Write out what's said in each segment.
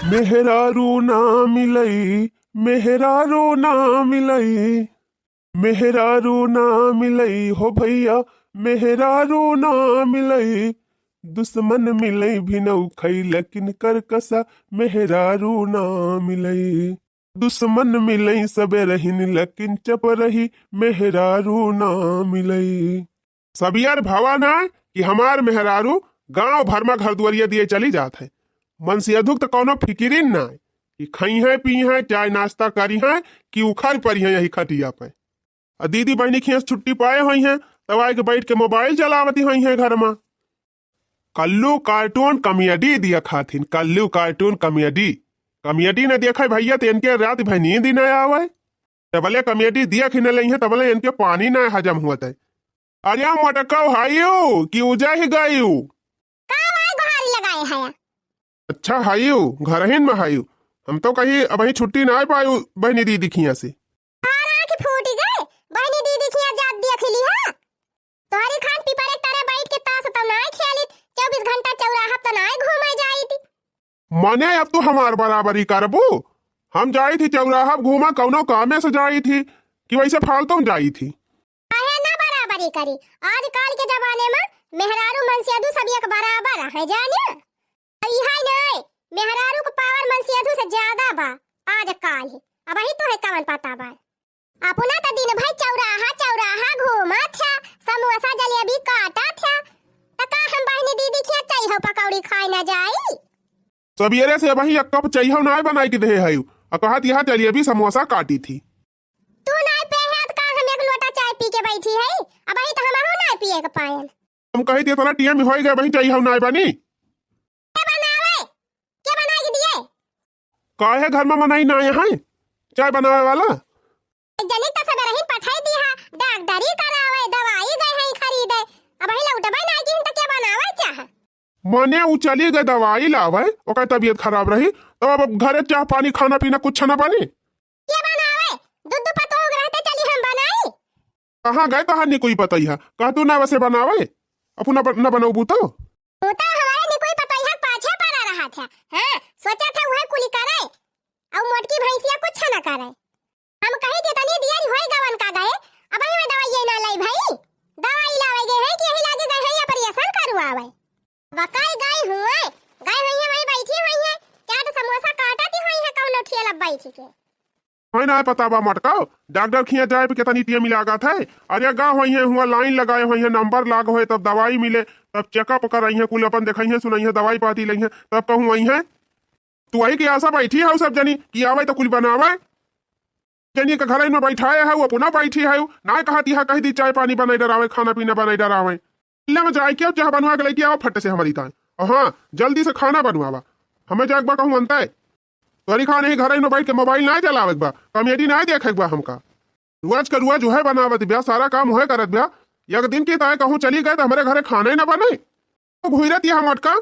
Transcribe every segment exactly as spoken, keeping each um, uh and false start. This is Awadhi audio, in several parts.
मेहरारू ना मिलई, मेहरारू ना मिलई, मेहरारू ना मिलई हो भइया, मेहरारू ना मिलई। दुश्मन मिलई भिनऊ खई, लेकिन करकसा मेहरारू ना मिलई। दुश्मन मिलई सबेरहिन, लेकिन चपरही मेहरारू ना मिलई। सबियर भवा ना कि हमार मेहरारू गांव भर मा घर दुआरिया दिए चली जात है। मनसेधू क त कौनो फिकिरिन ना कि खइहैं पीहैं, चाय नाश्ता करिहैं कि उखर परिहैं यही खटिया पे। आ दीदी बहिनी खियाँ से छुट्टी पाए होइहैं, तब आइके बैठ के मोबाइल चलावती होइहैं घर मा। कल्लू cartoon comedy दिया खाथिन, कल्लू cartoon comedy। Comedy न देखे भइया, त इनके रात भर नींद ही न आवे। तबले comedy देख ही न लइहैं, तबले इनके पानी न हजम हुवत है। अरे मोटकऊ, हयू कि उजहि गयू? का भाई गुहारी लगाए है? अच्छा हयू, घरहिन में हयू। हम तो कही अबहीं छुट्टी नाहीं पायू बहिनी दीदी खियाँ से। और आँख फूट गए, बहिनी दीदी खियाँ जात देख लिहा। तोहरी खान पीपरे तरे बैठ के तास तो नाहीं खेलित, चउबीस घंटा चौराहा तो नाहीं घूमे जाइत। मने अब तू हमार बराबरी करबू? हम जाई थी चौराहा घूमा, कौनो कामे से जाई थी कि वैसे फालतू में जाई थी? काहे ना बराबरी करी? आजकल के जमाने में मेहरारू मनसेधू सब एक बराबर है, जाने? अब इहाई नहीं, मेहरारू क power मनसेधू से ज्यादा बा आजकल। अबहीं तोहे कवन पता बा? अपना त दिन भर चौराहा चौराहा घूमत है, समोसा जलेबी काटत है, त का हम बहिनी दीदी खियाँ चइहौ पकौड़ी खाए ना जाई? सबेरे से अबहीं एक कप चइहौ नाहीं बनाई के देहे हयू, आ कहत यहाँ जलेबी समोसा काटी थी। तू नाहीं पेहे त का हम एक लोटा चाय पी के बैठी है? अबहीं त हमहू नाहीं पिए के पाएन। हम कही थी इतना टीएम होई गए, अबहीं चइहौ नाहीं बनी। के बनावे? के बनाई के दिए? काहे घर में मनई नाहीं है चाय बनावे वाला? एक जनी त सबेरहिन पठाई दिहा, डॉक्टरी करावे, दवाई गए हैं खरीदे, अबहीं लौटबे नाहीं किहिन त के बनावे चाहे? मने उ चली गए दवाई लावे, ओकर तबीयत खराब रही, तो अब घरे चाह पानी खाना पीना कुछ ना बनी। के बनावे? दू दू पतोह रहते चली हम बनाई। कहाँ गए तोहार निकुई पतैहा? कह तू ना वैसे बनावे, अपना बन-, ना बनौबू तो। तू तो हमारे निकुई पतैहा के पाछे पड़ा रहा था। हाँ, सोचा था वह कुली करे, और मोटकी भैंसिया कुछ ना करे। हम कही थी तनी दियर होई गवन का गए, अबहीं में दवाई ना लाई भाई, दवाई लावे गए हैं कि यही लागे गए हैं operation करवावे। बकाई गई हुए, गई हुई है, वहीं बैठी हुई है, चाट समोसा काटती हुई है कौनो ठेला बैठ के। है ना पता बा मोटका, डॉक्टर खियाँ जाए पे कितनी टीएम लागत है। अरे गा हुई है, हुआ लाइन लगाए हुई है, नंबर लाग होए, तब दवाई मिले, तब चेकअप कराई है, कुल अपन देखाई है, सुनाई है, दवाई पाती लई है, तब कहूँ वही है। तू वही की आशा बैठी है सब जनी कि आवे तो कुल बनावे। जनी के घर में बैठाए है, वो अपना बैठी है, ना कहती है, कह दी चाय पानी बनाई डरावे, खाना पीना बनाई डरावे। ले में जाए के चाह बनवा के लेके आवा फट से हमारी ताई। और हाँ, जल्दी से खाना बनवावा, हमें जाए के बा कहूँ अंते। तोरी खाने ही घर में बैठ के मोबाइल ना चलावे के बा, कॉमेडी ना देखे के बा हमका। रोज के रोज उहे बनावत ब्या, सारा काम उहे करत ब्या। एक दिन की ताई कहूँ चली गए तो हमारे घरे खाना ही ना बने। तो घुरत यहाँ मोटका,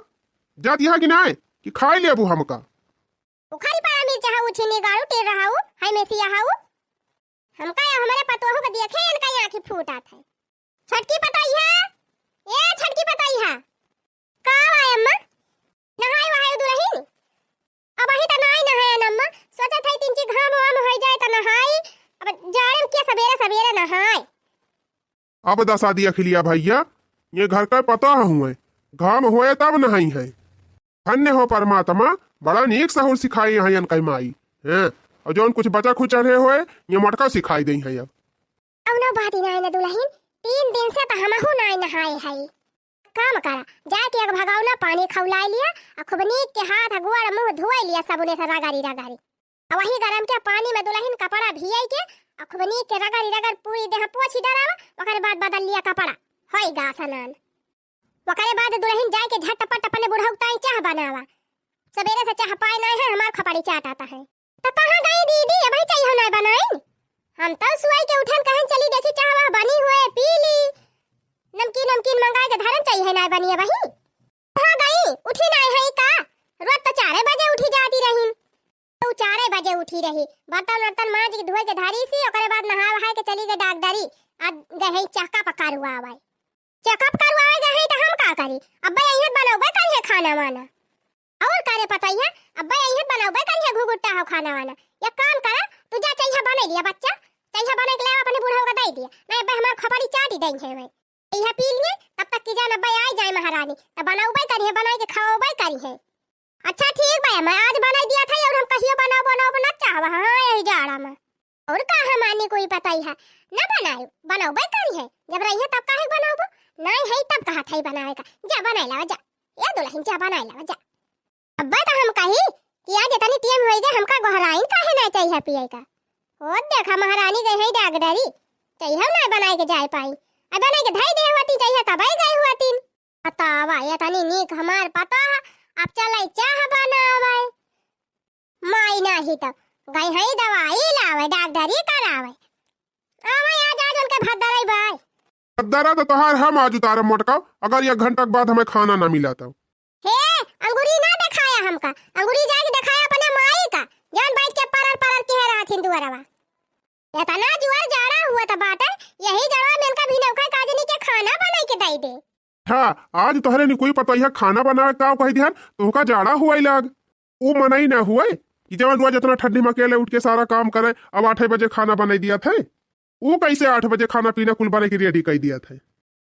जात यहाँ कि नाय कि खाई लेबू हमका। उखरी पारा मिर्चा हऊ, छिनी गाड़ू टेर रहाऊ, हाय मेसिया हऊ। हमका या हमारे पतोहू के देखे इनका आँखी फूटत है। छोटकी पतोहिया, ए छोटकी पतोहिया, का बा अम्मा? नहाए वहाए दुलहिन? अबहीं त नाई नहाए अम्मा, सोचत है तिनची घाम वाम होई जाए त नहाई, अब जाड़े में के सबेरे सबेरे नहाए। अब दसा दिया खिलिया भइया, ये घर का पता हुए, घाम होए तब नहाई है। धन्य हो परमात्मा, बड़ा नीक सहूर सिखाई है इनका माई। हैं, और जौन कुछ बचा खुचा रहे होए, ये मोटका सिखाई देई है अब। कौनो बात ही नाई न दुलहिन, तीन दिन से त हमहू नाई नहाए है। काम करा, जाके एक भगौना पानी खौलाए लिया, आ खूब नीक के हाथ गोड़ मुँह धोए लिया सबुने से रगड़ी रगड़ी। आ वही गरम के पानी में दुलहिन कपड़ा भियाई के, आ खूब नीक के रगड़ी रगड़ पूरी देह पोछी डरावा, ओकरे बाद बदल लिया कपड़ा, होई गा स्नान। ओकरे बाद दुलहिन जाए के झटपट अपने बुढ़ऊ ताई चाह बनावा, सबेरे से चाह पाए नाई है, हमार खपड़ी चाट आता है। त कहाँ गई दीदी? अबही चाय हम नाई बनाइन। हम तो सुआई के उठन कहन चली देखी चाह वाह बनी हुए पी ली। नमकीन नमकीन मंगाए के धरन चाय है नाई बनी अबही। कहाँ गई? उठी नाई है का? रोज तो चारे बजे उठी जाती रहीन। तो चारे बजे उठी रही। बर्तन वर्तन माज के धोए के धरी सी, ओकरे बाद नहा वहाए के चली गई डॉक्टरी। आ गए है चेकअप करवावे। चेकअप करवावे गए हैं तो हम का करी? अब्बे यहीं बनौबे करी है खाना वाना। और करे पतोहिया, अब्बे अइहे त बनउबे करिहे घुघुट्टा हो खाना वाना। एक काम करा, तू जा चइहा बनाइ लिया बच्चा, चइहा बनाइ के ले अपने बुढ़ऊ का दइ दिया, नहीं अब्बे हमार खोपड़ी चाटी दइहे भाई। चइहा पी लिए, तब तक की जान अब्बे आइ जाए महारानी, त बनउबे करिहे, बनाइ के खवउबे करिहे। अच्छा ठीक बा, मैं आज बनाइ दिया था और हम कहियो बनाउ बनाउ ना चाहवा, हाँ यही जाड़ा में। और का हमानी कोई पतोहिया, ना बनायो, बनउबे करिहे, जब रहिहे तब काहे बनउबो, नहीं है तब कहा था बनावे का, जा बनाइ लावा जा, ए दुलहिन जा बनाइ लावा जा। अब्बे त हम कही कि आज इतनी टेम होइ गए, हमका गोहराइन काहे ना चइहा पिए का। ओ देखा महारानी गई है डागडरी, चइहा ना बनाइ के जाइ पाई, अब बनाइ के धइ दे होती चइहा तबे गई होती। बतावा, इतनी नीक हमार पतोह, अब चलै चाह बनावै। माई नाही त गई है दवाई लावै, डागडरी करावै। आवै आज, आज उनके भद्दरै बाय। भद्दरा त तोहार हम आज उतारब मोटकाऊ, अगर एक घंटा के बाद हमें खाना ना मिला तब। हे, अंगुरी ना देखाया हमका, अंगुरी जाके देखाया अपने माई का, जौन बैठ के परर परर किहे रहथिन दुअरवा। इतना जुअर जाड़ा हुआ त बाटे, यही जड़वा में इनका भिनौखा काजनी के खाना बनाइ के दइ दे। हाँ, आज तोहरे निकुई पतोहिया खाना बनावे का कहि दिहन, तोहका जाड़ा हुआई लाग। ऊ मनई ना हुए कि जवन रोज इतना ठंडी में अकेले उठ के सारा काम करे, अब आठे बजे खाना बनाइ दिया थे। ऊ कैसे आठ बजे खाना पीना कुल बनाइ के रेडी कइ दिया थे?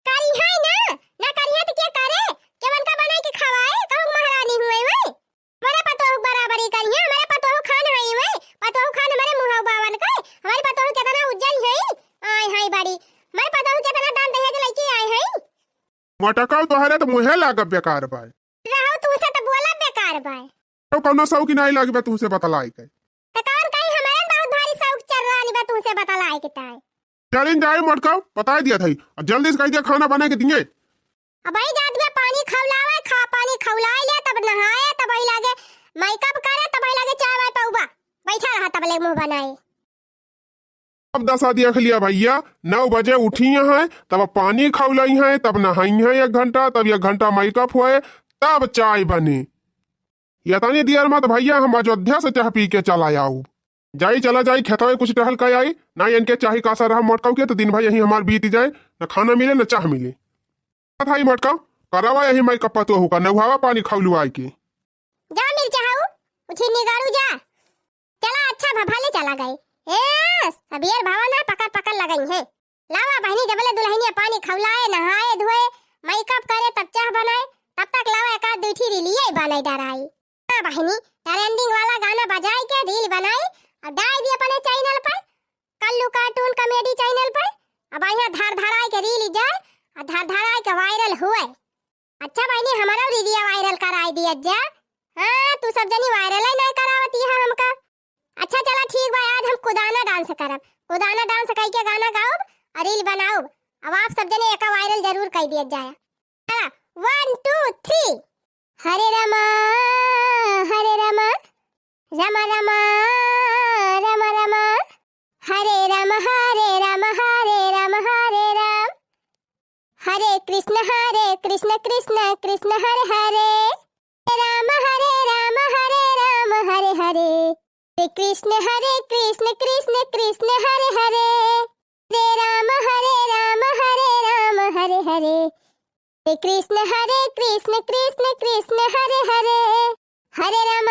करिहैं ना, ना करिहैं त के करे? केवन का बनाइ के खवाए? कहूँ महारानी हुए वे? हमरे पतोह बराबरी करिहैं, हमरे पतोह खान हई वे, पतोह खान हमरे मुहौ बावन के, हमरे पतोह केतना उज्जैन हई, आय हई बड़ी, हमरे पतोह केतना दान दहेज लइके आए हई। मोटकाऊ तोहरे त मुँहे लागब बेकार बाय। रहू तू से त बोलब बेकार बाय। तो कौनो शौक नाई लागी बा तुहसे बतलाई के। त कौन कहीं हमरे बहुत भारी शौक चर्रानी बा तुहसे बतलाई के ताई। चलिन जाए मोटकाऊ, बताई दिया थाई। और जल्दी से कहि दिया खाना बनाइ के दिए। अबही जात बा पानी खौलावै, खा पानी खौलाइ ले, तब नहाए, तबही लागे मेकअप करे, तबही लागे चाय वाय पउबा। बैठा रहा तब ले मुँह बनाए। अब दसा देख लिया भइया, नौ बजे उठी हैं, तब पानी खौलइहैं, तब नहइहैं एक घंटा, तब एक घंटा मेकअप होए, तब चाय बने। यतनी देर मत भइया, हम अयोध्या से चाह पी के चला आउब। जाई, चला जाई, खेतवे कुछ टहल के आई, ना इनके चाही कासा रहा मोटकाऊ के, त दिन भर यही हमार बीत जाए, न खाना मिले, न चाह मिले। थाई मोटकाऊ, करावा यही मेकअप पतोहू का, नउहावा पानी खौलुआई के। जा मिर्चा हऊ, उठी निगारू जा। चला अच्छा भा, भले चला गए। ए, सबेर भवा ना पकड़ पकड़ लगइहैं। लावा बहिनी जबले दुलहिनिया पानी खौलाए, नहाए धोए, मेकअप करे तब चाह बनाए, तब तक लावा एक आध दुइ ठी रीलिये बनाइ डराई। हाँ बहिनी, ट्रेंडिंग वाला गाना बजाइ के रील बनाई, अब डाल दी अपने चैनल पर, कल्लू कार्टून कॉमेडी चैनल पर। अब बढ़िया धर धराई के रील जाए, और धर धराई के वायरल हुए। अच्छा बहिनी, हमरो रीलिया वायरल कराई दिया जा। हाँ, तू सब जनी वायरल ही नहीं करावती है हमका। अच्छा चला ठीक बा, आज हम कुदाना डांस करब। कुदाना डांस कइ के गाना गाउब और रील बनाउब। अब आप सब जने एका वायरल जरूर कइ दिया जाए। चला, वन, टू, थ्री। हरे रामा, हरे रामा, रामा रामा, रामा रामा। हरे राम, हरे राम, हरे राम, हरे राम। हरे कृष्ण, हरे कृष्ण, कृष्ण कृष्ण, हरे हरे। हरे राम, हरे राम, हरे राम, हरे हरे। हरे कृष्ण, हरे कृष्ण, कृष्ण कृष्ण, हरे हरे। हरे राम, हरे राम, हरे राम, हरे हरे। हरे कृष्ण, हरे कृष्ण, कृष्ण कृष्ण, हरे हरे। हरे राम,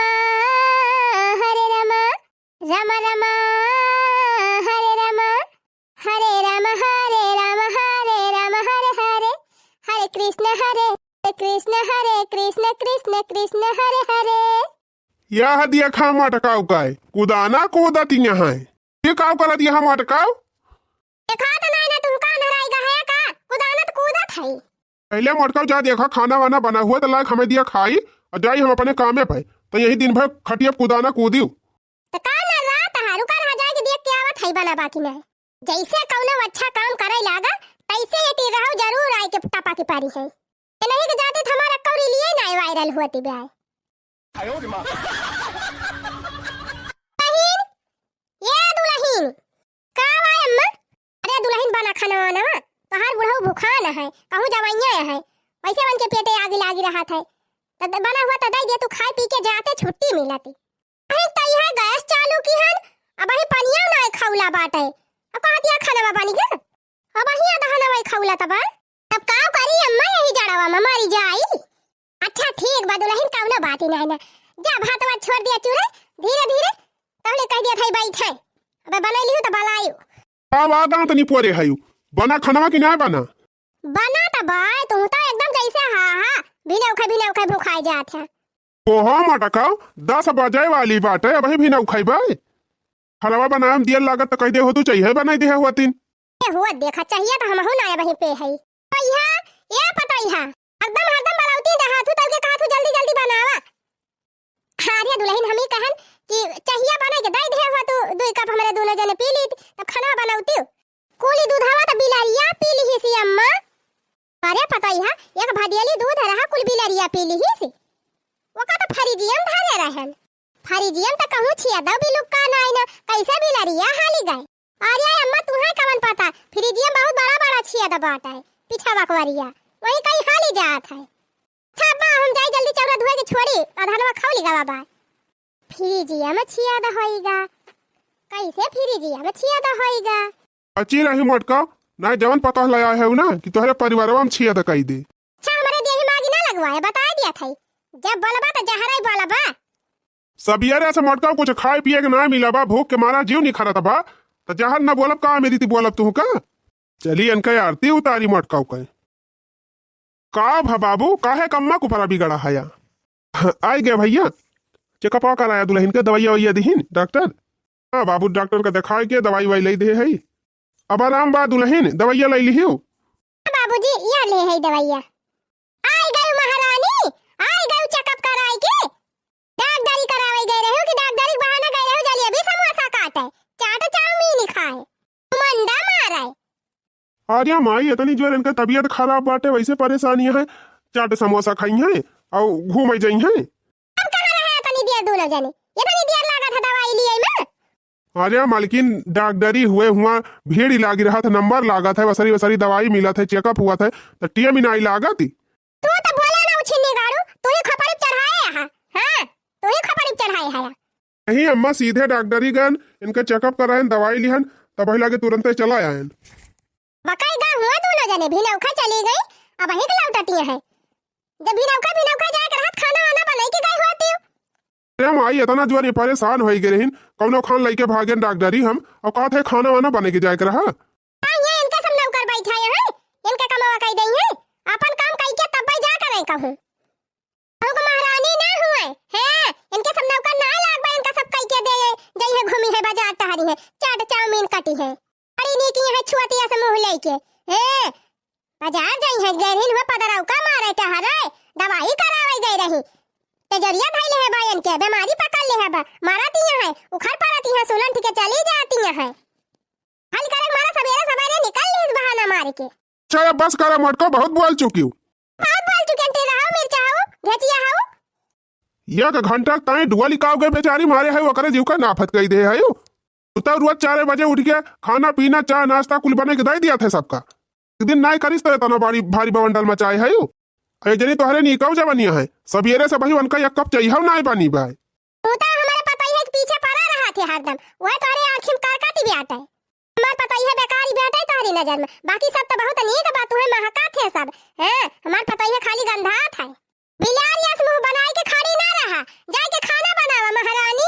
हरे राम, राम राम, हरे राम। हरे राम, हरे राम, हरे राम, हरे हरे। हरे कृष्ण, हरे कृष्ण, हरे कृष्ण, कृष्ण कृष्ण, हरे हरे। यह देखा मटकाऊ काय, कुदाना कूदत यहाँ है। ये काव करत यहाँ मटकाऊ? देखा तो नहीं ना, तू का नराई गा है का? कुदानत कूदत है। पहले मटकाऊ जा देखा, खाना वाना बना हुआ तो लायक हमें दिया खाई, और जाई हम अपने कामे पे। तो यही दिन भर खटिया कुदाना कूदियो। तो का नर्रा तहारू का रहा जाए के देख के आवत है बना बाकी नहीं। जैसे कौनो अच्छा काम करे लागा, तैसे ये टी रहू जरूर आए के टपा के पारी है। ये नहीं के जाते तो हमारा कौरी लिए ना वायरल होती बे। दुलहिन, ये दुलहिन, का बा अम्मा? अरे दुलहिन बना खाना वाना, तोहार बुढ़ऊ भुखान है, कहूँ जवैया है, वैसे बन के पेटे आगे लागी रहा था, तो द-, बना हुआ तो दे दे, तू खाए पी के जाते छुट्टी मिलती। अरे तो यह गैस चालू की हन, अब ही पनिया ना खौला बाटे, अब कहा दिया खाना बा बनी गया, अब ही आधा खाना वही खौला तबा। अब का करी अम्मा, यही जड़वा में मारी जाई। अच्छा ठीक बा दुलहिन, कउनो बात ही नाहीं ना। जा भात वात छोड़ दिया चूरे, धीरे धीरे, तहले कहि दिया था बैठे। अबे बनाई लिहू त बलायू। का बा दाँत निपोरे हयू? बना खनवा कि नाहीं बना? बना त बा, तू त एकदम जैसे हा हा, भिनउखे भिनउखे भुखाए जात है। ओहो मटका, दस बजे वाली बाटे, अबहीं भिनउखइबे? हलवा बनाए में दियर लागत त कहि दे हो तू चाहिए बनाई दिहे हुआ तीन। ए हुआ देखा चाहिए त हमहू ना अबहीं पे हई। पतोहिया, ए पतोहिया, एकदम हरदम बलौती देहा तू, तब के कहा तू जल्दी जल्दी बनावा। अरे दुलहिन, हम ही कहन कि चाहिए बनाई के दई दिहे हुआ तू, दुई कप हमरे दूनो जने पी ली, तब खनवा बनौती। कुली दूधवा त बिलरिया पी लिहिस अम्मा। अरे पतोहिया, एक भदियली दूध रहा, कुल बिलरिया पी लिहिस। ओका त फ्रिजियम धरे रहन। फ्रिजियम त कहूँ छिया दो बिलुक्का नाई ना, कैसे बिलरिया हाली गए? अरे अम्मा, तुहे कवन पता, फ्रिजियम बहुत बड़ा बड़ा छिया द बाटे, पिछवा कवरिया, वही कहीं हाली जात है। अच्छा अम्मा, हम जाई जल्दी चौरा धोए के छोड़ी, अधनवा खौली गवा बा। फ्रिजियम छिया द होइगा, कैसे फ्रिजियम छिया द होइगा? बची रही मोटका, ना जवन पता लया है ना कि तोहरे परिवारवा में छिया दकाई दे। अच्छा, हमरे देही मागी ना लगवाए, बताए दिया था। जब बोलबा त जहराई बोलबा। सबियरे से मोटका कुछ खाए पिए के ना मिला बा, भूख के मारा जीव निखरत बा। त जहर न बोलब का, मेरी ती बोलब तू का? चली इनका आरती उतारी मोटका के। का भा बाबू, काहे कम्मा कुपरा बिगड़ा हया? आई गया भैया, चेकअपवा कराया दुलहिन के, दवाइया वैया दिहिन डॉक्टर। हाँ बाबू, डॉक्टर का देखाए के दवाई वाई लई दे है। अब आराम बा दुलहिन, दवाइया लई लिहियो। बाबूजी, या ले है दवाइया। आई गई महारानी, आई गई चेकअप कराई के। डॉक्टरी करावे गए रहे हो कि डॉक्टरी के बहाना गए रहे हो जलेबी समोसा काटे, चाट चाउमीन खाए, मंडा मारे? अरे माई, इतनी जोर इनका तबीयत खराब बाटे, वैसे परेशानी है, चाट समोसा खाई हैं और घूमे जाई हैं। अब कहाँ रहे इतनी देर दोनों जने? इतनी देर लागत है दवाई लिए में? अरे मालकिन, डॉक्टरी हुए हुआ भीड़ ही लागी रहत है, नंबर लागत है, वसरी वसरी दवाई मिलत है, चेकअप हुआ था, तो टीएम ही नाई लागत ही। तू तो बोला ना उछिन्नी गाड़ू, तू ही खपड़ी चढ़ाए है। हाँ, तू ही खपड़ी चढ़ाए है। नहीं अम्मा, सीधे डॉक्टरी गन, इनका चेकअप कराएन, दवाई लिहन, तब वही लागे तुरंते चला आएन। बकाई गा हुआ दोनों जने, भिनौखा चली गई, अब वही के लौटती है। जब भिनौखा, भिनौखा जाए के रहत, खाना वाना बनाई के गई होती। अरे माई, इतना जोर ये परेशान होई गए रहिन, कौनो खान लइके भागेन डॉक्टरी हम, और कहत है खाना वाना बने के जाए के रहा। हाँ, ये इनके सब नौकर बैठाए हैं, इनके कमवा कई देई हैं, अपन काम कई के तब जा करे कहूँ। हमको महारानी ना हुए, हैं, इनके सब नौकर ना लाग बा, इनका सब कई के दे, जई है घूमी है बाजार टहरी है, चाट चाउमीन कटी है। बड़ी नीक यहाँ छुअतिया से मुँह लेके, हैं, बाजार जाई है, गैरहिन हुआ पदरौका मारे टहरे, दवाई करावे गई रही। तेजरिया धइले है बा इनके, बीमारी पकड़ ले है बा, मारत यहाँ है, उखड़ पड़त यहाँ, सुलन ठीक चली जाती यहाँ है। हल करे मारा सबेरे सबेरे निकल लीस बहाना मार के। अच्छा, अब बस करा मोटको, बहुत बोल चुकी हूँ। बहुत बोल चुके, अंटे रहो, मिर्चा हो, घेचिया हो। एक घंटा ताई डुआ लिकाव गए बेचारी मारे है, ओकरे जीव का नाफत कई दे है। तू तो रोज चार बजे उठ के खाना पीना, चाय नाश्ता कुल बने के दे दिया थे सबका। एक दिन नाई करिस तो इतना बड़ी भारी बवंडल मचाए है। अरे जनी तोहरे निकौ जवनिया है, सबेरे से वही उनका एक कप चाहिए नाई पानी बाय। तू तो हमारे पतोहिया के पीछे पड़ा रहा थे हरदम, वह तोहरे आँखी में करकट ही बेटा है। हमार पतोहिया बेकार ही बेटा है तोहरी नजर में, बाकी सब तो बहुत नीक बा, तुहे महका थे सब। हैं, हमार पतोहिया खाली गंधात है। बिलार यस मुँह बनाए के खड़ी ना रहा, जाए के खाना बनावा महारानी।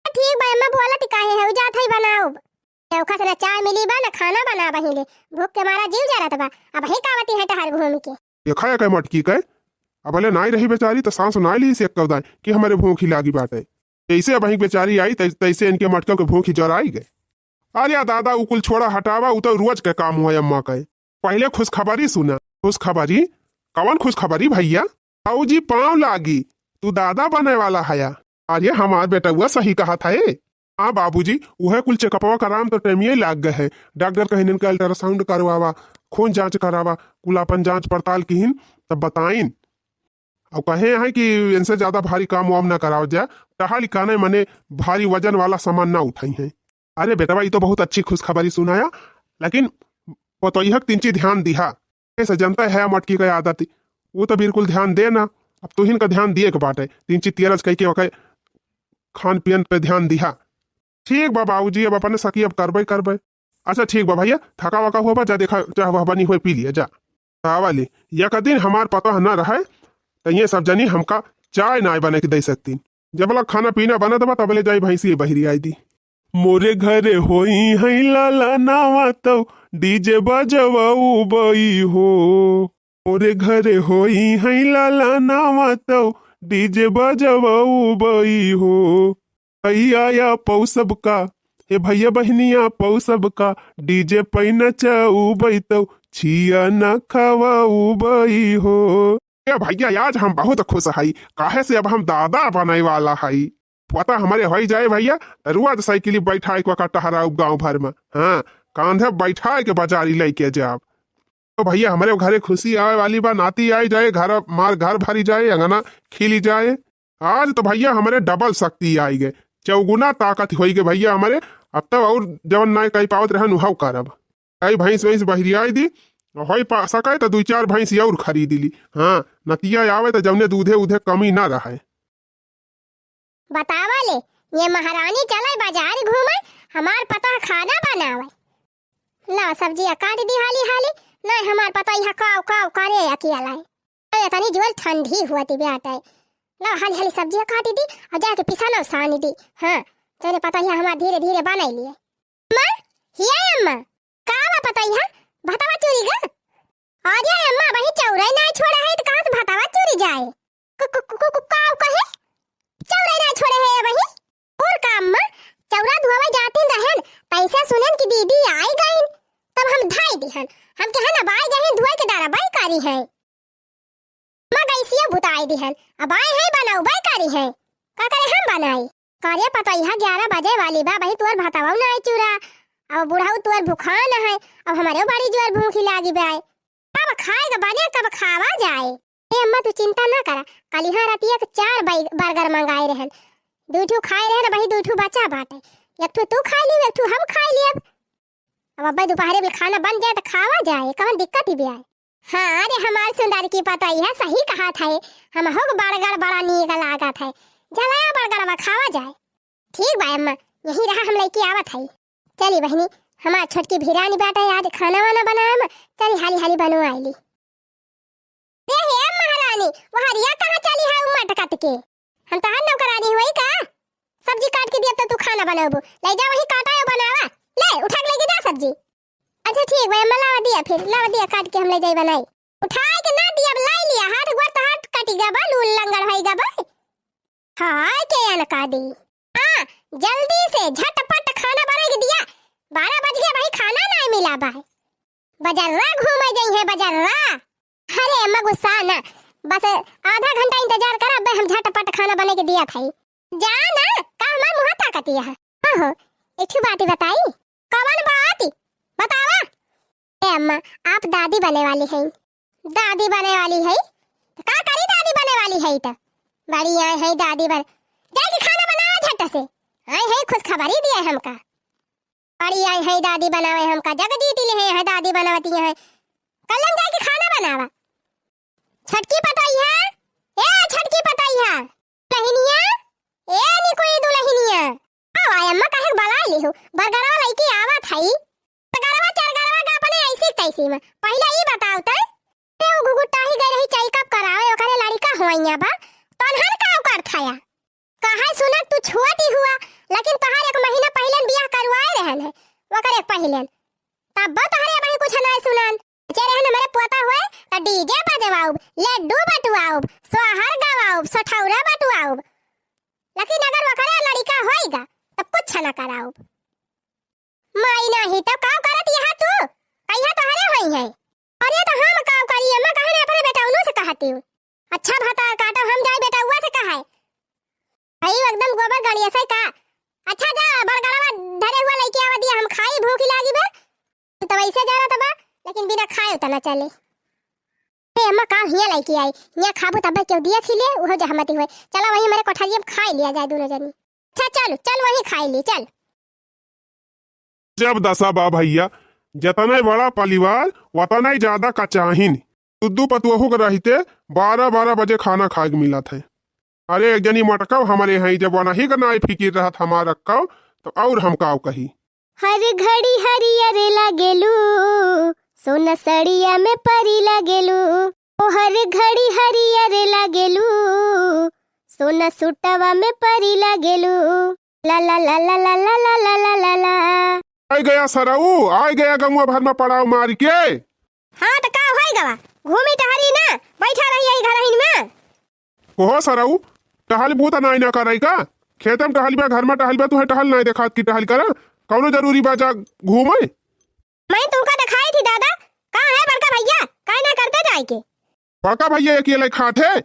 ठीक बा अम्मा, बोलत काहे है, जात है बनाओ। चौखा से ना चाय मिली बा ना खाना बना बहिले, भूख के मारा जीव जरत बा। अब ही कावती है टहर घूम के। देखा है कई मटकी के, अब भले नाई रही बेचारी तो सांस नाई ली से कवदाई कि हमारे भूख ही लागी बाटे। जैसे अब ही बेचारी आई तै-, तैसे इनके मटका के भूख ही जराई गए। अरे दादा, उ कुल छोड़ा हटावा, उ तो रोज के काम हुआ अम्मा के। पहले खुशखबरी सुना। खुशखबरी? कवन खुशखबरी भैया? बाबूजी पाँव लागी, तू दादा बने वाला हया। अरे हमार बेटउआ सही कहा था ए। हाँ बाबूजी, उहे कुल चेकअपवा कराम तो टेमिये लाग गए है। डॉक्टर कहिन इनका अल्ट्रासाउंड करवावा, खून जांच करावा, कुल अपन जांच पड़ताल किहिन तब बताइन। और कहे हैं कि इनसे ज्यादा भारी काम वाम ना कराओ जा, टहल काने मने भारी वजन वाला सामान ना उठाई हैं। अरे बेटवा, ये तो बहुत अच्छी खुशखबरी सुनाया, लेकिन पतोहिया के तिंची ध्यान दिहा। ऐसे जनता है मटकी के आदत, वो तो बिल्कुल ध्यान दे ना। अब तुहिन का ध्यान दिए के बाटे, तिंची तेरज कह के ओके खान पियन पे ध्यान दिहा। ठीक बा बाबूजी, अब अपने सखी अब करबे करबे। अच्छा ठीक बा भैया, थका वका हुआ बा, जा देखा चाह वह बनी हुए पी लिया जा। आवा ले, एक दिन हमार पतोह न रहे, त ये सब जनी हमका चाय नाय बने के दे सकतीन। जब लग खाना पीना बनत बा, तबले जाई भैंसी बहिरी आई दी। मोरे घरे होई है लाला नावा तौ, डीजे बजवाऊ बई हो। मोरे घरे होई है लाला नावा तौ, डीजे बजवाऊ बई हो। भैया या पौ सबका, हे भैया बहनिया पौ सबका, डीजे पै नचाऊ बई तौ, छिया न खवाऊ बई हो। ए भैया, आज हम बहुत खुश हई, काहे से अब हम दादा बने वाला हई। पता हमरे होई जाए भैया, त रोज साइकिल बैठाए के ओका टहराउब गाँव भर में। हाँ, कांधे बैठाए के बाजारी लेके जाब। तो भैया, हमरे घरे खुशी आवे वाली बा, नाती आई जाए, घर, मार घर भरी जाए, अंगना खिली जाए। आज तो भैया हमरे डबल शक्ति आई गए, चौगुना ताकत होई गए भैया हमरे। अब तो और जवन नाय कही पावत रहन, उहव करब। कई भैंस वैंस बहिरियाई दी, होई पा सके तो दुई चार भैंस और खरीद ली। हाँ, नतिया आवे तो जवने दूधे उधे कमी ना रहे। बतावा ले, ये महारानी चले बाजार घूमे, हमार पतोह खाना बनावे। ला सब्जिया काट दी हाली हाली, नहीं हमार पतोह यहाँ काव काव करे अकिया लाई। ए, तनी जोर ठंडी हुआ ती बेटा। ला हाली हाली सब्जिया काट दी और जाके पिसाना सानी दी। हाँ, तने पतोह यहाँ हमार धीरे धीरे बनाई लिए। अम्मा, हिया अम्मा, का बा पतोहिया? भतवा चूरी गा? अरे अम्मा, वही चौराई नाय छोड़ा है, तो कहाँ से भतवा चूरी जाए? कु-, कु-, कु-, कु-, कु-, का कहे? चौराई नाय छोड़े है वही? और का अम्मा, चौरा धोवे जाती रहन, पैसा सुनन कि दीदी आई गईन, तब हम धाई दिहन। हम कहे ना बाई गईन, धोए के डरा बाई करी है। मगैसिया बुताई दिहन। अब आए हैं बनौबे करी हैं। का करे हम बनाई? करे पतोहिया ग्यारह बजे वाली बा, वही तुअर भतवा नाय चूरा। अब बुढ़ऊ तुअर भुखान है, अब हमरे बड़ी जोर भूखी लागी बा। अब खाए के बने तब खावा जाए। ए अम्मा तू चिंता ना करा, कल यहाँ रातिया के चार बै-, बर्गर मंगाए रहन। दू ठू खाए रहन, वही दू ठू बचा बाटे। एक ठू तू खाए लियो, एक ठू हम खाए लियब। अब अब्बे दोपहरे में खाना बन जाए तो खावा जाए, कौन दिक्कत ही भी आए। हाँ रे हमार सुंदर की पतोहिया सही कहत है, हमहू के बर्गर बड़ा नीक लागत है। जलाया बर्गरवा खावा जाए। ठीक बा अम्मा, यहीं रहा हम लेके आवत है। चली बहनी, हमार छोटकी भिरानी बाटे आज खाना वाना बनाए में, चली हाली हाली बनवाई ली। ए हे महारानी, वहरिया कहाँ चली है उ मटकत के? हम तहार नौकरानी हुई का? सब्जी काट के दिया तो तू खाना बनाबू। ले जा वही काटा और बनावा। ले, उठा के लेके जा सब्जी। अच्छा ठीक बा, अम्मा लावा दिया फिर, लावा दिया काट के हम ले जाई बनाई। उठाए के ना दिया, अब लाई लिया, हाथ गोड़ तो हाथ कटी गबा, लूल लंगड़ होई गबा। हाय के अनका दी। हाँ, जल्दी से झटपट खाना बनाई के दिया। बारह बज गया भाई, खाना ना मिला बा। बजर्रा घूमे गई है, बजर्रा। अरे अम्मा गुस्सा ना, बस आधा घंटा इंतजार कर, अब हम झटपट खाना बने के दिया था। जा ना, का हमार मुँह ताकती है? हाँ हो, एक ठो बात बताई। कवन बात? बतावा। ए अम्मा, आप दादी बने वाली हैं। दादी बने वाली है? तो का करी दादी बने वाली है तो? बड़ी आए है दादी बने। जाए के खाना बनावा झट से। आए है खुशखबरी दिए हमका। बड़ी आई है दादी बनावे हमका, जग जीती ले है, है दादी बनावती है। कल्लम जाए के खाना बनावा। छटकी पतोहिया, ए छटकी पतोहिया, दुलहिनिया, ए निकोई दुलहिनिया। आओ आय अम्मा, काहे के बलाए लिहू? बरगरवा लइके आवत हई। बरगरवा चरगरवा का अपने ऐसी तैसी में। पहिले ई बताओ त, ए उ घुघुटाही गई रही चेकअप करावे, ओकरे लड़िका होइया बा, तनहन का ओकर थाया? काहे सुना तू छोटी हुआ, लेकिन तोहार एक महीना पहिले बियाह करवाए रहन है, ओकर एक पहिले। तब तोहरे अबही कुछ ना सुनान। जे रहन हमारे पोता हुए, त डीजे बजवाउब, लड्डू बटुआउब, सोहर गवाउब, सठौरा बटुआउब। लेकिन अगर ओकरे लड़िका होइगा, तब कुछ ना कराउब। माई नाही, तब का करत यहाँ तू? कहिया तोहरे होई है? अरे तो हम का करी, अम्मा कहे ने अपने बेटौनो से कहती हूँ। अच्छा भतार काटो, हम जाई बेटौआ से कहे। भाई एकदम गोबर गणिया से का। अच्छा जा, बड़गड़वा धरे हुआ लइके आवा दिया, हम खाई, भूख लागी बा। तू तो वैसे जा रहा बा, लेकिन बिना खाए उतना चले। ए अम्मा, का हियाँ लइके आई? हियाँ खाबू तब केहू दिया खिले, उहो जहमती हुए। चलो वहीं हमारे कोठरिया में खाई लिया जाए दोनों जनी। अच्छा चल, चल वहीं खाई ली, चल। जब दशा बा भैया, जतने बड़ा परिवार, वतने ज्यादा कचाहिन। दुद्दू पतुअहू के रहते बारह बारह बजे खाना खाए के मिलत है। अरे एक जनी मटकव हमारे हैं, जब वनही का नाई फिकिर रहत हमार रखव, तो और हम काव कही। हर घड़ी हरियर लागेलू, सोना सड़िया में परी लागेलू। तोहर घड़ी हरियर लागेलू, सोना सुटवा में परी लागेलू। ला ला ला ला ला ला ला ला ला ला ला। आइ गया सरऊ, आइ गया गंगवा भर में पड़ाव मारि के। हाँ त का होइ गवा, घूमी टहरी ना, बैठा रही यही घरहिन में। ओहो सरऊ, टहलबू त नाई ना करई का? खेते में टहलबे, घर में टहलबे, तुहे टहल नाई देखात कि टहल करा? कौनो जरूरी बा जा घूमे? मैं तुमका देखाई थी दादा, कहाँ है बड़का भैया, काहे ना करते जाए के? बड़का भैया अकेले खात है,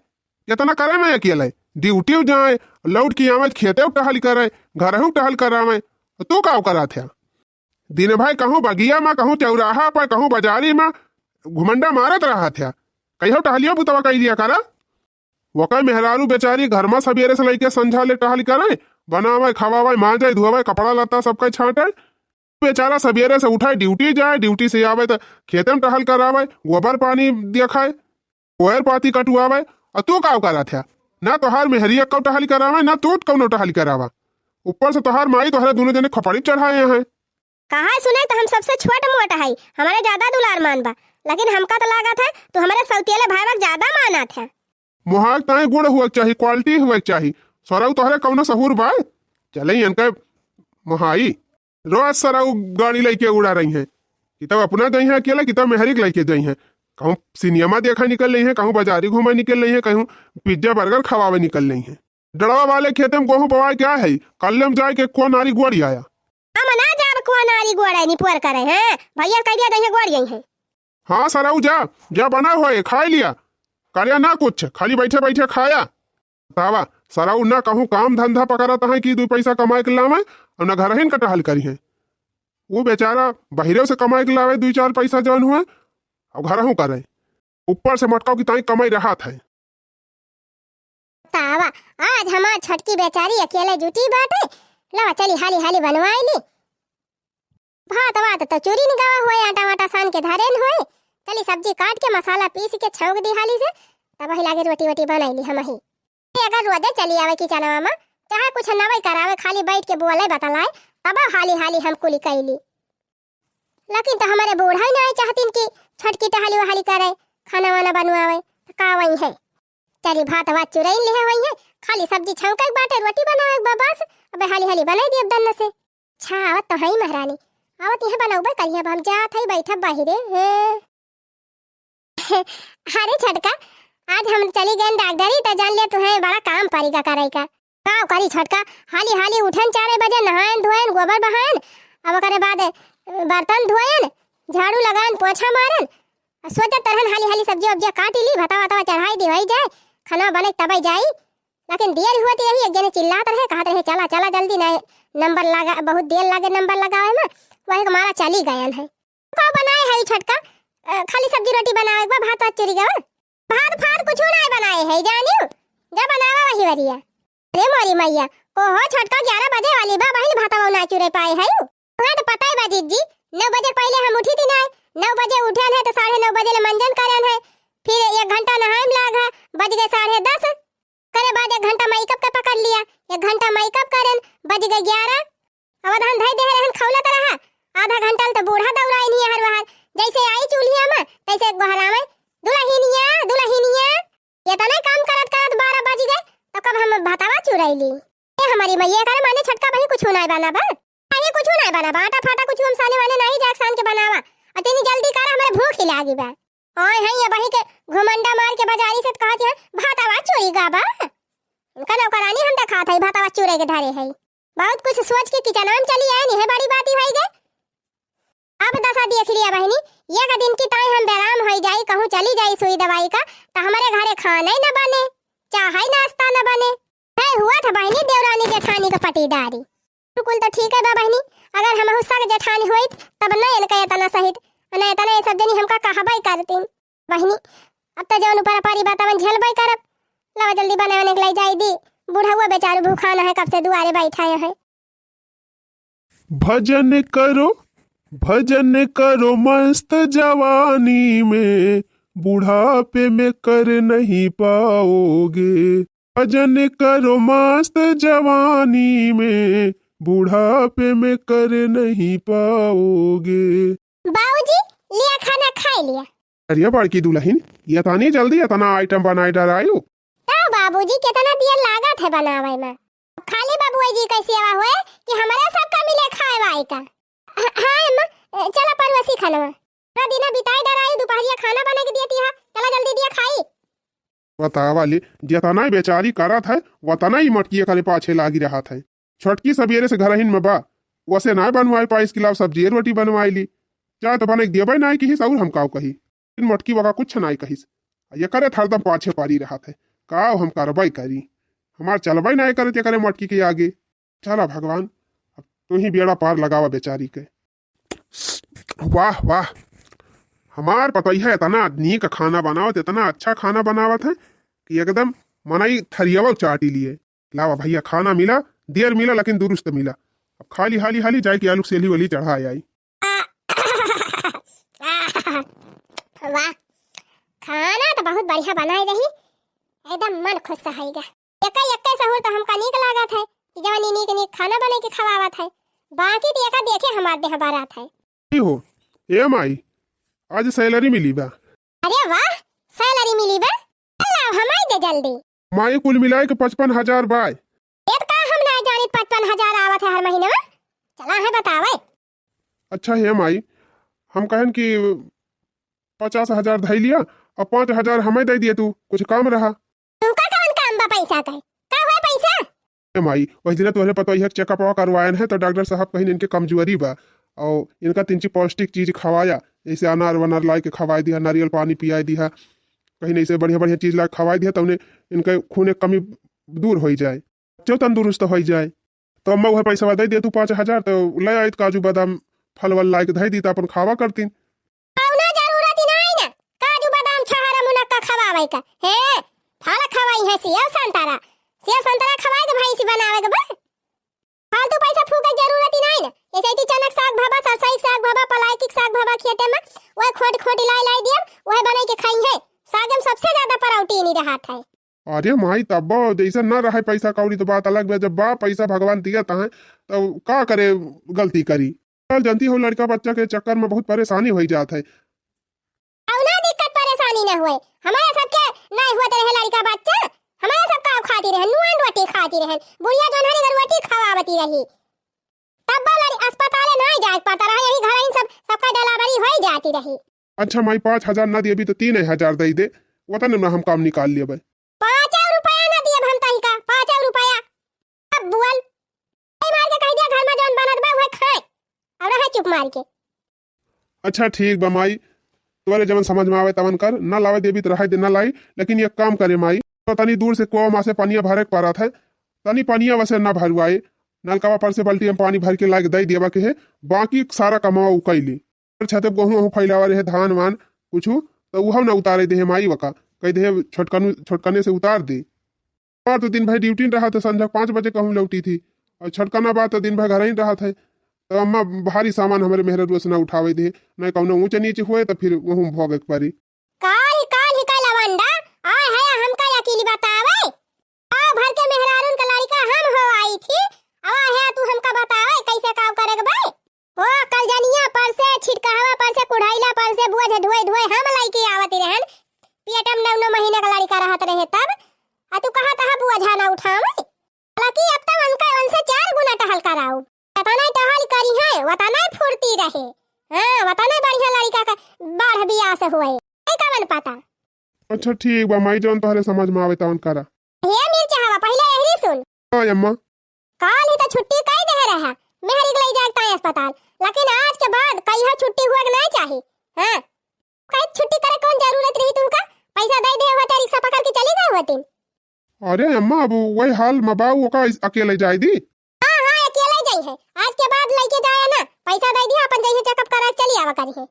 इतना करे में अकेले, ड्यूटी जाए, लौट के आवे, खेते टहल करे, घरहू टहल करावे, तू का करत है? दिन भर कहूँ बगिया में, कहूँ चौराहा पर, कहूँ बाजारी में घुमंडा मारत रहत है, कहियो टहलियो बुतवा कई दिया करा। वकै मेहरारू बेचारी घर में सबेरे से लइके संझा ले टहल करे, बनावे, खवावे, मांजे, धोवे, कपड़ा लत्ता सबके छांटे। बेचारा सबेरे से उठे, ड्यूटी जाए, ड्यूटी से आवे त खेते में टहल करावे, गोबर पानी देखाए, कोयर पाती कटुआवे, और तू का करत है? ना तोहार मेहरी एक्को टहल करावे, ना तू कौनो टहल करावा। ऊपर से तोहार माई तोहरे दोनों जने खपड़ी चढ़ाए हैं। कहा सुने त हम सबसे छोट मोट है, हमारे ज्यादा दुलार मान बा, लेकिन हमका त लागत है तू हमारे सौतियले भाई बा ज्यादा मानत है। मोहाग ताई गुण हुआ के चाही, क्वालिटी हुआ के चाही। सरऊ तोहरे कौनो सहूर बा? चले इनका मोहाई। रोज सरऊ गाड़ी लइके उड़ा रही हैं। कितब अपना जइहें अकेले, कितब मेहरी के लइके जइहें। कहूँ सिनेमा देखे निकल रही हैं, कहूँ बाजारी घूमे निकल रही हैं, कहूँ पिज्जा बर्गर खवावे निकल रही हैं। डड़वा वाले खेते में गोहूँ बोवाए क्या है? कल्ले में जाए के कुआ नारी गोड़ी आया। हम ना जाब कुआ नारी गोड़े निपोर करे हैं। भैया कह दिया जइहें गोड़ी आई हैं। हाँ सरऊ जा, जा बना होए, खाए लिया। करिया ना कुछ, खाली बैठे बैठे खाया। बतावा, सरऊ ना कहूँ काम धंधा पकड़त हैं कि दुई पैसा कमाए के लावे, और ना घरहिन का टहल करी हैं। वो बेचारा बहिरे से कमाए के लावे दुई चार पैसा जौन हुए, और घरहू करे। ऊपर से मटकाव की ताई कमाई रहत है। तावा, आज हमार छोटकी बेचारी अकेले जुटी बाटे। लावा चली हाली हाली बनवाई ली। भात वात त चूरी न गवा हुए, आटा वाटा सान के धरेन हुए। चली सब्जी काट के मसाला पीस के छौंक दी हाली से, तब वही लागे रोटी वोटी बनाई ली हमही। अगर रोजे चली आवे किचनवा में, चाहे कुछ नवई करावे, खाली बैठ के बोले बतलाए, तब हाली हाली हम कुली कैली। लेकिन त हमारे बूढ़ा ही नाई चाहतीन कि छोटकी टहली वहली करे, खाना वाना बनवावे, त का वही है? चली भात वात चुरैन लिहे वही है, खाली सब्जी छौंके के बाटे, रोटी बनावे के बा बस। अबे हाली हाली बनाई दी अब दन्न से। अच्छा, आवत तो हई महारानी, आवत इहे बनौबे करिहे, अब हम जात हई बैठब बाहिरे। हैं। अरे छोटका, आज हम चली गए डॉक्टरी, त जान लिया तुहे बड़ा काम पड़ी का करे का। का करी छोटका, हाली हाली उठन चारे बजे, नहायन धोयन, गोबर बहायन, अब ओकरे बाद, अ, बर्तन धोयन, झाड़ू लगायन, पोछा मारन, आ सोचत रहन हाली हाली सब्जी उब्जिया काटी ली, भता वता चढ़ाई दी, होई जाए, खाना बने तबे जाई। लेकिन देर हुआ थी रही, एक जने चिल्लात रहे, कहत रहे, "चला, चला जल्दी, नहीं नंबर लगा, बहुत देर लागे नंबर लगावे में।" वही के मारा चली गयन है। का बनाए है छोटका? अ, खाली सब्जी रोटी बनावे के बा, भात वात चुरी गवा। भात फात कुछ नहीं बनाए है, जानियो, जा बनावा वही वरिया। अरे मोरी मैया, को हो छोटका, ग्यारह बजे वाली बा, बहिन भातवा ना चुरे पाए है। वहाँ तो पता ही बा जीजी, नौ बजे पहले हम उठी थी ना, नौ बजे उठन है तो साढ़े नौ बजे ले मंजन करन है, फिर एक घंटा नहाए में लाग है, बज गए साढ़े दस। करे बाद एक घंटा मेकअप के पकड़ लिया, एक घंटा मेकअप करन, बज गए ग्यारह। अवधान धई देहे रहन, खौलत रहा, आधा घंटा ल तो बूढ़ा दौड़ाई नहीं हर वहार, जैसे आई चूल्हिया में तैसे गोहरावे, "दुलहिनिया, दुलहिनिया।" ये तो नहीं काम करत करत बारह बज गए, तो कब हम भातवा चुरैली? ए हमारी मैया, करे माने छोटका बही कुछ नहीं बना बा? अरे कुछ नहीं बना बा, आटा फाटा कुछ हम साने वाने नहीं जाके सान के बनावा, और तेनी जल्दी कर, हमारे भूख ही लागी बा। आए हैं ये बही के घुमंडा मार के बाजारी से तो कहती है, "भातवा चुरी गा बा।" इनका नौकरानी हम देखात है, भातवा चुरे के धरे है। बहुत कुछ सोच के किचनवा में चली आए, नहीं बड़ी बात ही होई गई। अब दशा देख लिया बहिनी, एक दिन की ताई हम बेराम होई जाई, कहूँ चली जाई सुई दवाई का, तो हमारे घरे खाना ही न बने, चाहे नाश्ता न बने। है हुआ था बहिनी देवरानी जेठानी का पटीदारी। बिल्कुल तो ठीक है बा बहिनी, अगर हम हुस्सा के जेठानी होइत, तब न इनका इतना सहित, न इतना ये सब जनी हमका कहबा ही करतीन। बहिनी, अब तो जौन ऊपर पारी बात अपन झेलबे करब। लावा जल्दी बने बने के लाई जाई दी, बुढ़ौआ बेचारू भूखान है, कब से दुआरे बैठा है। भजन करो, भजन करो मस्त जवानी में, बुढ़ापे में कर नहीं पाओगे। भजन करो मस्त जवानी में, बुढ़ापे में कर नहीं पाओगे। बाबूजी, लिया खाना खाई लिया। अरे बड़की दुलहिन, एतनी जल्दी एतना item बनाइ डरायू? तउ बाबूजी, केतना देर लागत है बनावइ मा? खाली बबुआ जी कै सेवा होए कि हमरे सबका मिले खाए वाए का? ह-, हाँ अम्मा, ए, चला परोसी खानवा। पूरा दिना बिताइ डरायू, दुपहरिया खाना बनाइ के दियत हा, चला जल्दी दिया खाई। बतावा ले, जेतना बेचारी करत है, वतना ही मोटकी एकरे पाछे लागि रहत है। छोटकी सबेरे से घरहिन में बा, वसे नाय बनवाइ पाइस कि लाव सब्जी रोटी बनवाइ ली। चाहे तो बनाइ के देबइ नाय किहिस, अउर हम काव कही। लेकिन मोटकी वका कुछ नाय कहिस। आ एकरे हरदम पाछे परी रहत है। काव हम करबइ करी? हमार चलबइ नाय करत एकरे मोटकी के आगे। चला भगवान, अब तू ही बेड़ा पार लगावा बेचारी के। वाह, वाह, हमार पतोहिया एतना नीक खाना बनावत, एतना अच्छा खाना बनावत है कि एकदम मनई थरियावा चाटी लिए। लावा भइया, खाना मिला, देर मिला, लेकिन दुरुस्त मिला। अब खाली हाली हाली जाइ के आलू के सेली वली चढ़ाइ आई। वाह, खाना तो बहुत बढ़िया बनाइ रही, एकदम मन खुश हइगा। एक्कै, एक्कै सहूर तो हमका नीक लागत है कि जवन ई नीक, नीक खाना बनाइ के खवावत है, बाकी तो एका देखे हमार देह बरात है। की हो, ए माई, आज salary मिली बा। अरे वाह, salary मिली बा? लाव, हमइ दे जल्दी। माई, कुल मिलाइ के पचपन हजार बाय। एतका हम नाय जानित, पचपन हजार आवत है हर महीने में। चला है बतावइ। अच्छा हे माई, हम कहन कि पचास हजार धइ लिया अउर पाँच हजार हमइ दइ दिया तू, कुछ काम रहा। तुमका कवन काम बा पैसा का? का हुआ पैसा? ए माई, वही दिना तोहरे पतोहिया के checkup करवायन है, तो डॉक्टर साहब कहिन इनके कमजोरी बा, अउर इनका तिनची पौष्टिक चीज खवाया, जइसे अनार वनार लाइ के खवाइ दिहा, नारियल पानी पियाइ दिहा, कहिन ऐसे बढ़िया बढ़िया चीज लाइ के खवाइ दिहा, तउने इनके खूने कमी दूर होइ जाए, बच्चो तंदुरुस्त होइ जाए। तो अम्मा उहे पैसवा दइ दे तू पाँच हजार, तो लइ आइत काजू बादाम फल वल लाइ के धइ दी, तो अपन खावा करतीन। कउनो जरूरत ही नाहीं ना, काजू बादाम छोहारा मुनक्का खवावइ का। हे, फल खवाई है, सेव संतरा, सेव संतरा खवाइ के भैंसी बनावइ के बा। फालतू पैसा फूकइ जरूरत ही नाहीं ना। जइसे कि चनक साग भवा, सरसई साग भवा, पलायकी साग भवा खेते में, वह खोट खोट लाइ लाइ दियब, वह बनाइ के खाई है। साग में सबसे ज्यादा protein ही रहत है। अरे माई, तब जइसे न रहइ पैसा कौड़ी तो बात अलग बा, जब बा पैसा भगवान दिया तहाँ, तब का करे गलती करी। आजकल जनती हो, लड़िका बच्चा के चक्कर में बहुत परेसानी होइ जात है। कउनो दिक्कत परेसानी न हुए, हमरे सबके नाहीं हुअत रहे लड़िका बच्चा, हमरे सबका खाती रहे, नून रोटी खाती रहे, बुढ़िया जौन हरी रोटी खवावती रही, तब बा लड़ी अस्पताले नाहीं जाए के पड़त रहे, यही घरहिन सब, सबका delivery होइ जाती रही। अच्छा माई, पाँच हजार न दियबी तो तीन हजार दइ दे, वतने में हम काम निकाल लेबइ। पाँचउ रुपया न दियब हम तहिका, पाँचउ रुपया। अब बोल, ए मार के कहि दिया, घर में जौन बनत बा, उहे खाए, अउर रहे चुप मार के। अच्छा ठीक बा माई, तोरे जवन समझ में आवइ तवन कर, न लावइ देबी तो रहइ दे, न लाई। लेकिन एक काम करे माई, तो तनी दूर से कुआँ मा से पनिया भरे के परत है, तनी पनिया वसे न भरवाए, नलकवा पर से बाल्टी में पानी भर के लाइ के दइ देबा के है, बाकी सारा कमवा उ कइली। छते पे गेहूँ वहूँ फैलावा रहे, धान वान कुछु, तो उहउ ना उतारे देहे माई वका, कहि देहे छोटकनु, छोटकने से उतार दे। हमार तो दिन भर duty रहत है, संझा पाँच बजे कहूँ लौटी थी, अउर छोटकना बा तो दिन भर घरहिन रहत है, तो अम्मा भारी सामान हमरे मेहररुआ से ना उठावे देहे, ना कउनो ऊँच नीच हुए तो फिर वहूँ भोगे के परी। काल्हि, काल्हि का लवंडा आए है हमका अकेली बतावे? गाँव भर के मेहरारून का लड़िका हम हो आई थी, अब आए है तू हमका बतावे कैसे काम करे के बा? ओ कलजनिया पर से, छिटकहवा पर से, कुढ़ैला पर से बोझ ढोए ढोए हम लइके आवत रहन। पेट में नौ नौ महीना का लड़िका रहत रहे तब। आ तू कहत ह बोझा ना उठावे। हालांकि अब तो उनका, उनसे चार गुना टहल कराऊ। वतने टहल करी है, वतने फुर्ती रहे। हाँ, वतने बढ़िया लड़िका का बाढ़ बियाह से हुए। नहीं कवन पता। अच्छा ठीक बा माई, जौन तोहरे समझ में आवे तवन करा। हे मिर्चहवा, पहिले एहरी सुन। हाँ अम्मा। काल्हि तो छुट्टी कइ देहे रहा, मेहरी के लइ जाए ताई अस्पताल, लेकिन आज के बाद कहियो छुट्टी हुए के नाहीं चाही। हाँ, कहीं छुट्टी करे कौन जरूरत रही तुमका? पैसा दइ देहे होते, रिक्शा पकड़ के चली गए होती। अरे अम्मा, अब वही हाल में बा, ओका अकेले जाइ दी? हाँ, हाँ, अकेले जाइ है, आज के बाद लइके जाया ना, पैसा दइ दिया, अपन जइहे checkup करा के चली आवा करी है।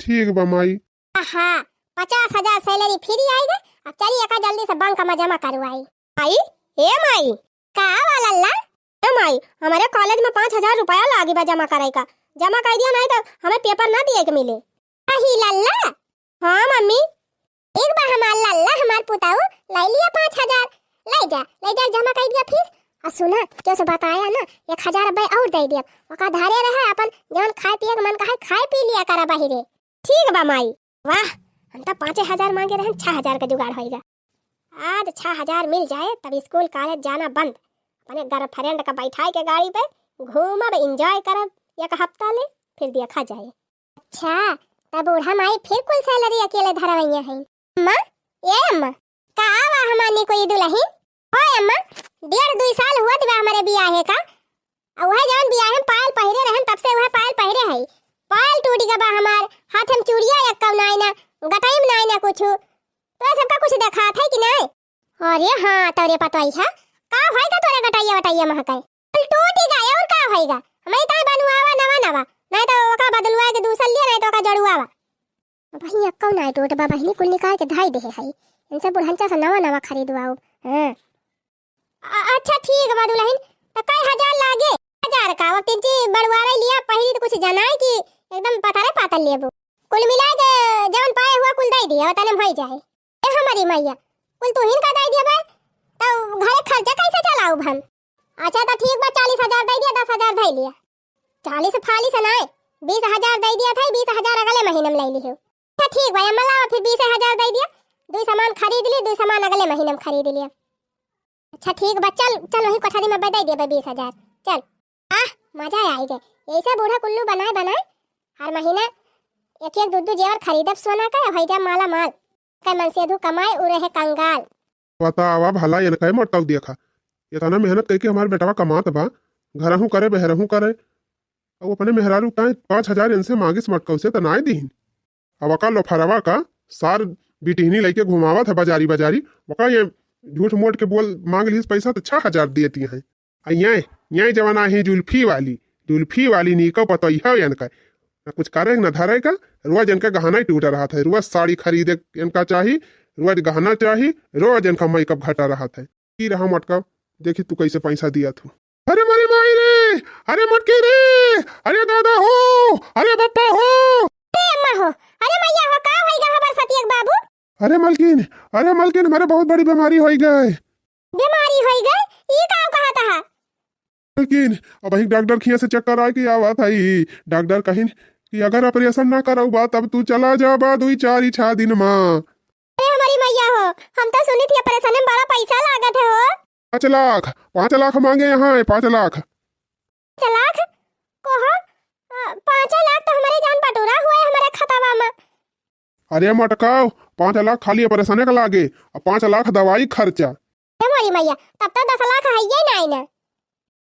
ठीक बा माई। आहा, पचास हजार salary free आइगा, अब चली एका जल्दी से बैंक में जमा करवाई। माई, ए माई। का बा लल्ला? ए माई, हमरे college में पाँच हजार रुपया लागी बा जमा करे का, जमा कर दिया, नाहीं तो हमें paper ना दिए के मिले। अही लल्ला। हाँ मम्मी। एक बा हमार लल्ला, हमार पुताऊ, लइ लिया पाँच हजार, लइ जा, लइ जा, जमा कर दिया फीस। अउर सुना, केहू से बताया ना, एक हजार अब्बे अउर दइ दिया, ओका धरे रहे, अपन जौन खाए पिए के मन कहे, खाए पी लिया करा बहिरे। ठीक बा माई। वाह, हम तो पाँचे हजार मांगे रहन, छह हजार का जुगाड़ होइगा। आज छह हजार मिल जाए तब स्कूल कॉलेज जाना बंद। अपने गर्लफ्रेंड का बैठाए के गाड़ी पे घूमब, एंजॉय करब एक हफ्ता ले, फिर देखा जाए। अच्छा, तब बूढ़ा माई फिर कुल सैलरी अकेले धरवैया है। अम्मा, ए अम्मा, का आवा हमार निकोई दुलहिन? ओए अम्मा, डेढ़ दुई साल हुआ दिवा हमरे बियाहे का। आ उहे जौन बियाहे में पायल पहिरे रहन, तब से उहे पायल पहिरे हई। पायल टूटि गवा हमार, हाथ में चूड़िया एक्कौ नाई ना, गटई में नाई ना कुछु। तो सबका कुछ देखात है कि नाई? अरे हाँ, तोरे पतोहिया, का होइगा तोरे गटैया वटैया महकै? कुल टूटि गए, और का होइगा? हमरे ताई बनवावा नवा नवा, नाई तो ओका बदलवा के दूसर लिया, नाई तो ओका जड़ुआवा। बहिनी, एक्कौ नाई टूट बा बहिनी, कुल निकाल के धाई देहे हई। इनसे बुढ़ंचा से नवा नवा खरीदवाओ। हाँ। अ-, अच्छा ठीक बा दुलहिन, त कई हजार लागे? हजार का, अब तिनची बड़ुआरे लिया, पहिरी त कुछ जनाए कि एकदम पतरे पातल लेबो। कुल मिला के जवन पाए हुआ कुल दे दिया, तने में होई जाए। ए हमारी मैया, कुल तुहिन का दे दिया बे, त घरे खर्चा कैसे चलाउब हम? अच्छा त ठीक बा, चालीस हजार दे दिया, दस हजार दे लिया। चालीस फालीस नाय, बीस हजार दे दिया था, बीस हजार अगले महीने में ले लियो। अच्छा ठीक बा अम्मा, लावा फिर बीस हजार दे दिया, दुई सामान खरीद ली, दुई सामान अगले महीने में खरीद लिया। अच्छा ठीक बा, चल चल वही कोठरी में दे दिया बा बीस हजार। चल। आह, मजा आई गए, ऐसे बूढ़ा कुल्लू बनाए बनाए हर महीना एक एक दू दू जेवर खरीदब सोना का, हो जा माला माल। कै मनसेधू कमाए उ रहे कंगाल। बतावा भला, एनकै मटकाऊ देखा, इतना मेहनत करके हमार बेटवा कमात बा, घरहू करे बहरहू करे, अउ अपने मेहरारू ताई पाँच हजार इनसे मांगिस मटकाऊ से त नाय दीहिन। अब का लोफरवा का सार बिटिहनी लइके घुमावत है बाजारी बाजारी, वका ये झूठ मूठ के बोल मांग लिहिस पैसा त छह हजार दिए ती हैं। आ ये, ये जवन आही जुल्फी वाली, जुल्फी वाली नीको पतोहिया इनका, ना कुछ करे ना धरे का, रोज इनका गहना ही टूटा रहत है, रोज साड़ी खरीदे इनका चाही, रोज गहना चाही, रोज इनका मेकअप घटा रहत है। की रहा मटका, देखी तू कैसे पैसा दिया तू। अरे मोरे माई रे, अरे मटकी रे, अरे दादा हो, अरे बप्पा हो। अरे अम्मा हो, अरे मैया हो, का होई गा हमार सतियक बाबू? अरे मलकिन, अरे मलकिन, हमारे बहुत बड़ी बीमारी होई गए। बीमारी होई गए? ई का कहत हा? मलकिन, अबहीं डॉक्टर खिया से चेक कराए के आवत हई। डॉक्टर कहिन कि अगर ऑपरेशन ना करउबा तब तू चला जाबा दुई चार छह दिन मा। अरे हमारी मैया हो, हम तो सुनी थी ऑपरेशन में बड़ा पैसा लागत है हो। पाँच लाख, पाँच लाख मांगे यहाँ है, पाँच लाख। पाँच लाख? कोहो, अ, पाँच लाख तो हमारे जान बटोरा हुआ है हमारे खतावा में। अरे मटकाओ, पाँच लाख खाली ऑपरेशन का लागे, और पाँच लाख दवाई खर्चा। हे मोरी मैया, तब तो दस लाख है ये नाई ना।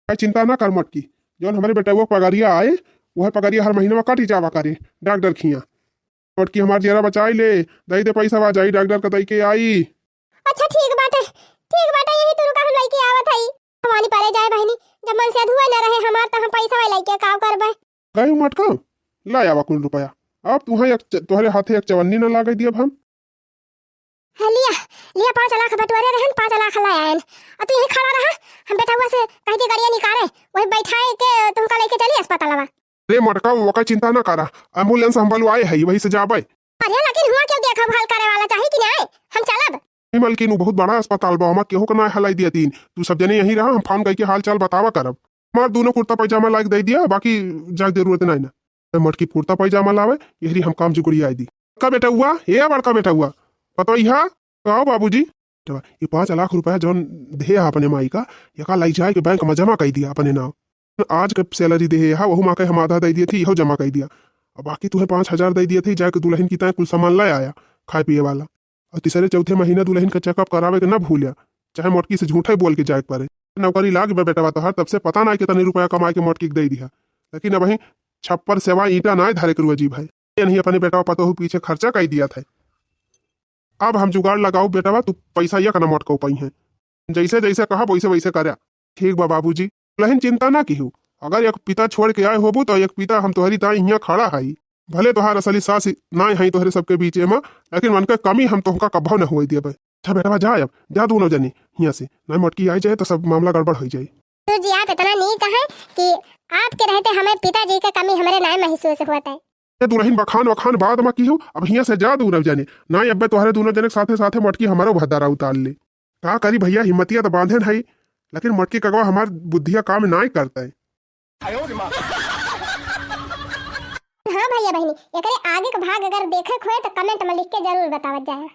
भाई चिंता ना कर मटकी, जौन हमारे बेटवा के पगरिया आए, वह पगरिया हर महीने में कट ही जावा करे डॉक्टर खिया। मटकी हमार जियरा बचाई ले, दई दे पैसा बा, जाई डॉक्टर का दई के आई। अच्छा ठीक बाटे, ठीक बाटे, यही तो रुका हम लइके आवत हई। भवानी परे जाए बहिनी, जब मनसेधुआ न रहे हमार त हम पैसा वाला लइके का करबे? गई मटका, ला आवा कुल रुपया। अब तुहे एक च-, तोहरे हाथे एक चवन्नी न लागे दियब हम। हाँ, लिया, लिया, पाँच लाख बटोरे रहन, पाँच लाख ला आयन। अब तू यहीं खड़ा रहा, हम बेटवा से कह दी गाड़िया निकाले, वही बैठाए के तुमका लेके चली अस्पतालवा। रे मटका, ओका चिंता ना करा, एम्बुलेंस हम बुलवाए हई, वही से जाबे। अरे लेकिन हुआ क्यों देखभाल करे वाला चाही कि नाय? हम चलब। नहीं मलकिन, उ बहुत बड़ा अस्पताल बा, हमा केहू का ना हलाई दिया तीन। तू सब जने यहीं रहा, हम फोन करके हाल चाल बतावा करब। हमार दोनों कुर्ता पैजामा लाइक दे दिया, बाकी जाए जरूरत नहीं ना। ए मटकी कुर्ता पैजामा लावे, यही हम काम जुगड़ी आई दी। बड़का बेटा हुआ, ए बड़का बेटा हुआ, पतोहिया, का हो बाबूजी? बेटवा, ये पाँच लाख रुपया जौन दे है अपने माई का, यका लाई जाए के बैंक में जमा कर दिया अपने नाम। आज के सैलरी दे है, वहू माँ के हम आधा दे दिए थे, इहो जमा कर दिया। अब बाकी तुहे पाँच हजार दे दिए थे, जाके दुलहिन की ताई कुल सामान ले आया, खाए पिए वाला। और तीसरे चौथे महीना दुलहिन का चेकअप करावे के ना भूलिया, चाहे मोटकी से झूठे बोल के जाए के पड़े। नौकरी लाग बे बेटवा तोहार, तब से पता ना कितने रुपया कमाए के मोटकी के दे दिया, लेकिन अबहीं छप्पर सेवा ईंटा ना धरे के रुआ जी भाई। ये नहीं अपने बेटवा पतोहू पीछे खर्चा कर दिया था। अब हम जुगाड़ लगाओ बेटवा, तू पैसा एक न मोटको पाई है। जैसे जैसे कहब वैसे वैसे करया। ठीक बा बाबूजी, लेकिन चिंता ना किहू। अगर एक पिता छोड़ के आए होबू तो एक पिता हम तोहरी ताई हियाँ खड़ा हई। भले तोहार असली सास नाय हई तोहरे सबके बीचे में, लेकिन उनके कमी हम तोहका कब्बो न होए देबे। अच्छा बेटवा जा, अब जा दोनों जने हियाँ से, नाय मोटकी आई जाए तो सब मामला गड़बड़ हो जाए। तो जी आप इतना नीक हैं कि आपके रहते हमें पिताजी के कमी हमरे नाय महसूस होत है। ए दुलहिन बखान वखान बाद में किहू, अब हियाँ से जा दोनों जने। नाय अब्बे तोहरे दोनों जने के साथे साथे मोटकी हमारो भद्दारा उतार ले। का करी भैया, हिम्मतिया तो बांधे नहीं, लेकिन मोटकी कगवा हमार बुद्धिया काम नाय करता है। हाँ भइया बहिनी, एकरे आगे के भाग अगर देखे के होए तो comment में लिख के जरूर बतावत जाए।